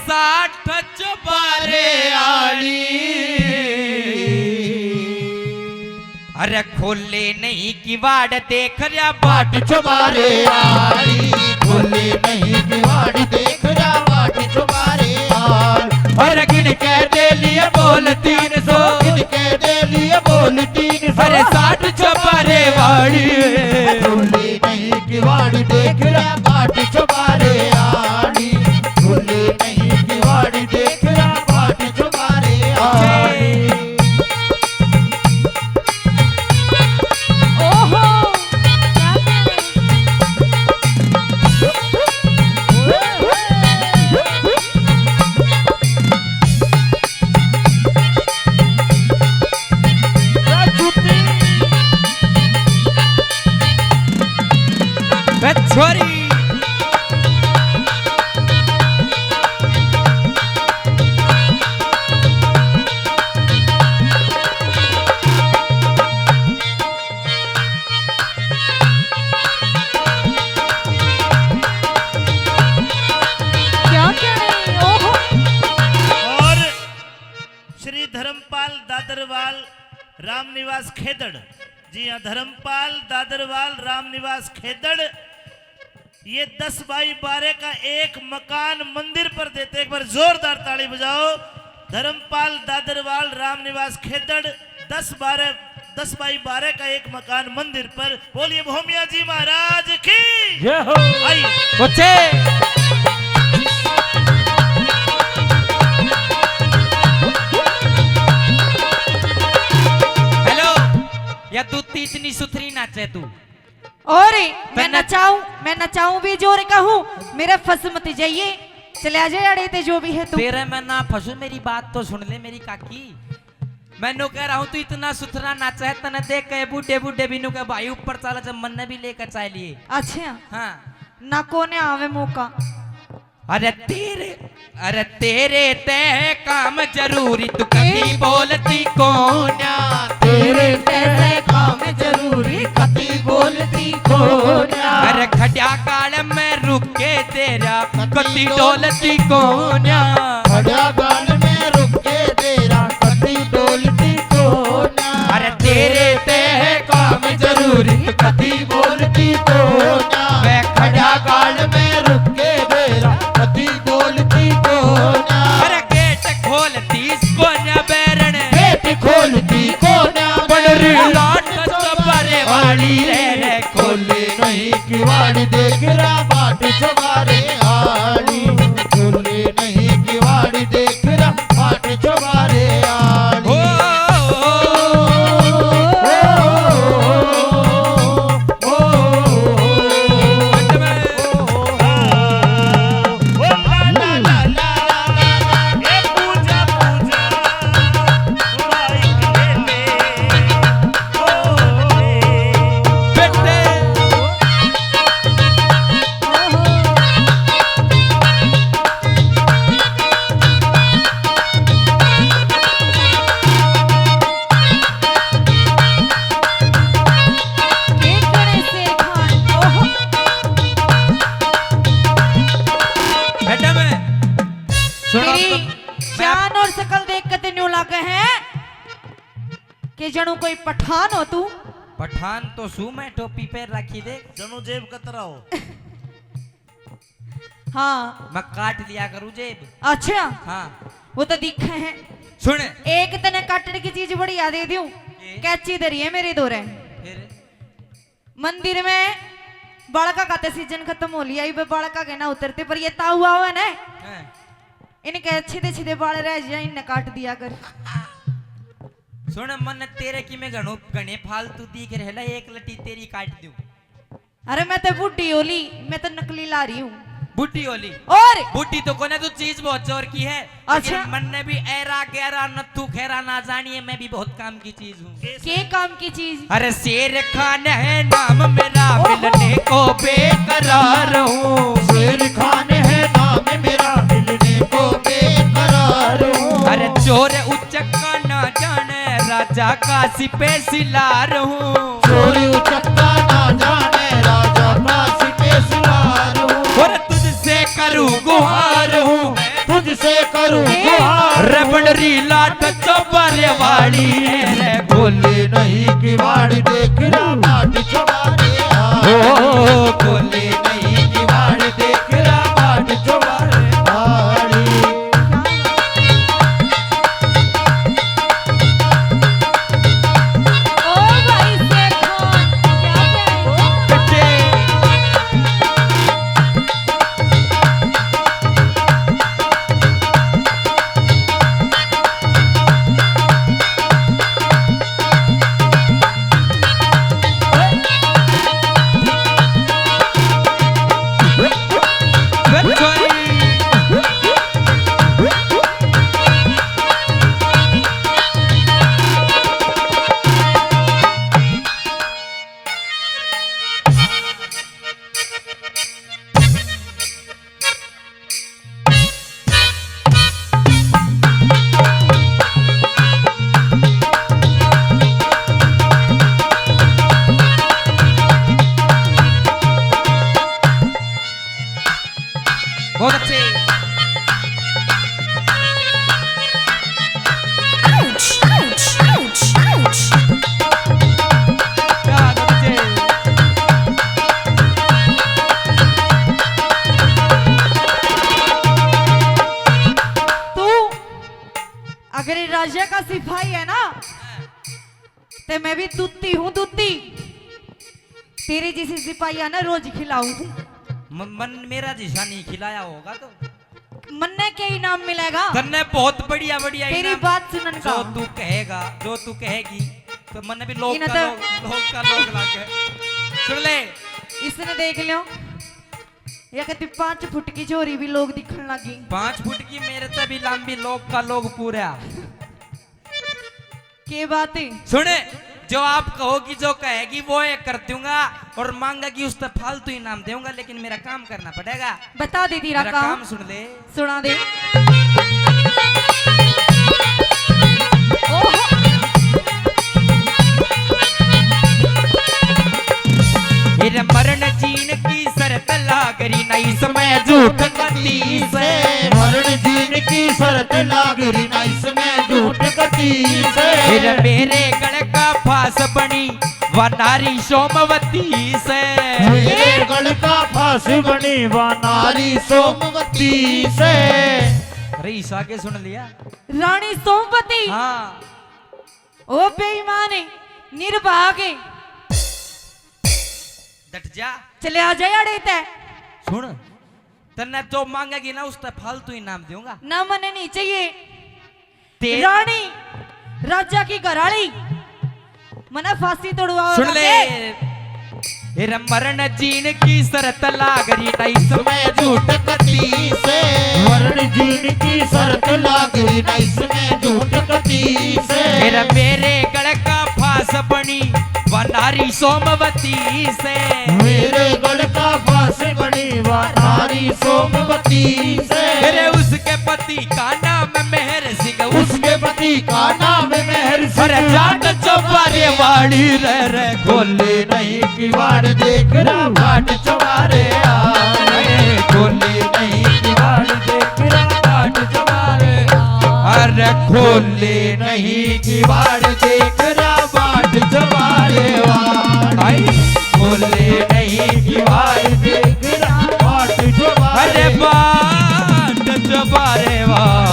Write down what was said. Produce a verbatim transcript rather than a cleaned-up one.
साठ चौबारे आली। अरे खोले नहीं किवाड़ देख रहा बाट चौबारे आली। खोले नहीं किवाड़ देख रहा बाट चौबारे आली। अरे गिन के दे लिए बोल तीन सौ। गिन के दे लिए बोल तीन सौ। अरे साठ चौबारे वाली। खोले नहीं किवाड़ देख रहा बाट चौबारे आली। खोले नहीं किवाड़ देख रहा बाट चौबारे आली। ओहो, क्या कहने। बे छोरी। क्या कहने, ओहो। और श्री धर्मपाल दादरवाल रामनिवास खेदड़, जी हाँ, धर्मपाल दादरवाल रामनिवास खेदड़, ये दस बाई बारह का एक मकान मंदिर पर देते, एक बार जोरदार ताली बजाओ। धर्मपाल दादरवाल रामनिवास खेदड़, दस बारह, दस बाई बारह का एक मकान मंदिर पर। बोलिए भोमिया जी महाराज की। जय हो। आई। बच्चे। हेलो, या तू तो इतनी सुथरी नाचे तू। और मैं तन्ने नचाऊं, मैं नचाऊं भी जोर का हूँ, मेरा फंस मत जाइए, चले आ जाए अड़े ते जो भी है तू। तेरे मैं ना फंसू, मेरी बात तो सुन ले मेरी काकी। मैं न्यू कह रहा हूँ, तू इतना सुथरा नाचा है, तने देख के बूढ़े बूढ़े भी न्यू कह, भाई ऊपर चला, जब मन्ने भी लेकर चाह लिए। अच्छा। हाँ। ना कोने आवे मौका। अरे तेरे, अरे तेरे ते काम जरूरी, तू कदी बोलती कोन्या। तेरे ते काम जरूरी, कदी बोलती कोन्या। अरे खड्या काल में रुके तेरा, कदी डोलती कोन्या। खड्या काल में रुके तेरा, कदी डोलती कोन्या। अरे तेरे ते काम जरूरी, कदी बोलती कोन्या। मैं खड्या काल में रुके तेरा, कदी बोलती कोन्या। अरे गेट खोलती कोन्या बैरण। गेट खोलती कोन्या। बनरी लाट चौबारे वाली रे। खोले नहीं किवाड़ देख रहा बाट चौबारे आली। खोले नहीं किवाड़ देख रहा बाट चौबारे आली। ओ, ओ, ओ, ओ, ओ, ओ, ओ, ओ, ओ, ओ, ओ, बेटा मैं सुना तेरी तो, मैं जान और शकल देख के ते न्यू लागे है कि जणु कोई पठान हो तू। पठान तो सू मैं, टोपी पहन रखी देख। जणु जेब कतरा हो। हाँ। मैं काट लिया करूँ जेब। अच्छा। हाँ। वो तो दिखे है। सुन। एक तने काटने की चीज बढ़िया दे दूं। ये? कैंची धरी है मेरी धोरे। फिर? मंदिर में बालका का तो सीजन खत्म हो लिया, इबे बालका के ना उतरते, पर ये ताऊ आओ है ना, हाँ। इनके अच्छे ते अच्छे बाल रह जाए, इनने काट दिया कर। सुन, मन तेरे की मैं घणो, घणे फालतू दिख रहे ला, एक लटी तेरी काट दूं। अरे मैं तो बूढ़ी होली, मैं तो नकली ला रही हूँ। बूढ़ी होली? और? बूढ़ी तो कोने तू, चीज बहुत जोर की है। अच्छा। लेकिन मन ने भी ऐरा गैरा नत्थू खैरा ना जानिए, मैं भी बहुत काम की चीज हूँ। के काम की चीज? अरे शेर खान है नाम मेरा, ओहो। मिलने को बेकरार हूँ। शेर खान है नाम मेरा, मिलने को बेकरार हूँ। अरे चोर उचक्का ना जाने, राजा का सिपे सिलार हूँ। चोर उचक्का ना जाने, राजा का सिपे सिलार हूँ। और तुझसे करूँ गुहार हूँ। तुझसे करूं गुहार। रे बंडरी लाट चौबारे वाली, रे खोले नहीं किवाड़ देख रहा बाट चौबारे आ। ओ, खोले नहीं किवाड़ देख रहा बाट चौबारे वाली। ओ भाई शेर खान, क्या करें? बहुत अच्छे। क्या बात है बच्चे। तू अगर ये राजा का सिपाही है ना, ते मैं भी दूती हूँ, दूती। तेरे जैसे सिपाही ना रोज खिलाऊं। म-, मन मेरा जिसा नहीं खिलाया होगा तो। मन्ने क्या इनाम मिलेगा? तन्ने बहुत बढ़िया, बढ़िया तेरी इनाम। बात सुनन जो का। तू कहेगा, जो तू कहेगी, तो मन्ने भी लोग इन्हें का तो लोग, लोग का लोग लागे। सुन ले। इसने देख लियो, या कहती पाँच फुट की छोरी भी लोग दिखण लागी। पाँच फुट की मेरे ते भी लंबी, लोग का लोग पूरा। के बात है? सुने, जो आप कहोगी, जो कहेगी, वो एक कर दूंगा, और मांगेगी, उस तो फालतू इनाम दूंगा, लेकिन मेरा काम करना पड़ेगा। बता दे तेरा मेरा काम। काम सुन ले। सुना दे। ओहो। फिर मरण जीण की शर्त लाग रही ना इसमें झूठ कती से। मरण जीण की शर्त लाग रही ना इसमें झूठ कती से। फिर मेरे गल का फांस बनी वा नारी सोमवती से। मेरे गल का फांस बनी वा नारी सोमवती से। रईस आगे सुन लिया। रानी सोमवती। हाँ। ओ बेईमान है, निर्भाग है। डट जा। चले आ जा आड़े ते। सुन, तन्ने जो मांगेगी ना, उस ते फालतू इनाम दूंगा। ना, मने नहीं चाहिए। ते रानी, राजा की घराली, मने फांसी तोड़वाओ सुन ले। राजे। तेरा मरण जीण की शर्त लाग रही ना इसमें झूठ कती से। मरण जीण की शर्त लाग रही ना इसमें झूठ कती से। तेरा मेरे गल का फांस बनी वा नारी सोमवती से। मेरे गल का फांस बनी वा नारी सोमवती से। तेरे उसके पति का नाम मेहर सिंह, उसके पति का नाम मेहर सिंह। अरे जाट चौबारे वाली रे रे, खोले नहीं किवाड़ देख रहा बाट चौबारे आ। अरे खोले नहीं किवाड़ देख रहा बाट चौबारे आ। अरे खोले नहीं किवाड़ देख रहा बाट चौबारे वाली। खोले नहीं किवाड़ देख रहा बाट चौबारे। अरे बाट चौबारे वाली।